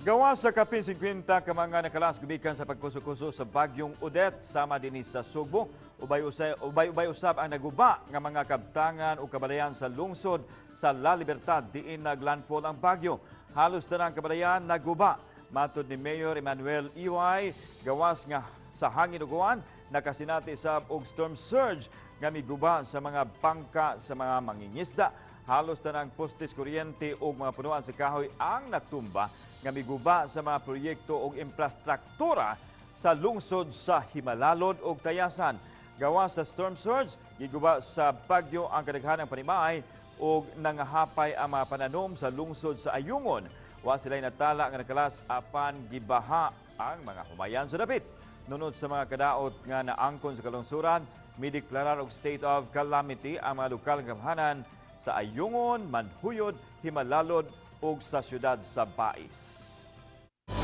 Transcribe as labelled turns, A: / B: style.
A: Gawas sa kapin 50 ka mga nakalas gumikan sa pagkuso-kuso sa bagyong Odette sama dinhi sa Sugbo, ubay-ubay usab ang naguba nga mga kabtangan o kabalayan sa lungsod sa La Libertad diin naglandfall ang bagyo. Halos tanang kabalayan naguba. Matod ni Mayor Emmanuel Iway, gawas nga sa hangin ug uwan, nakasinati sab og storm surge nga miguba sa mga bangka sa mga mangingisda. Halos tanang postes kuryente ug mga punuan sa kahoy ang natumba nga miguba sa mga proyekto ug infrastruktura sa lungsod sa Jimalalud ug Tayasan. Gawas sa storm surge, giguba sa bagyo ang kadaghanang panimalay ug nangahapay ang mga pananom sa lungsod sa Ayungon. Wa sila'y natala nga nakalas apan gibaha ang mga humayan sa dapit. Nunod sa mga kadaot nga naangkon sa kalungsuran, mideklarar og state of calamity ang mga lokal nga gamhanan sa Ayungon, Manjuyod, Jimalalud ug sa siyudad sa Bais.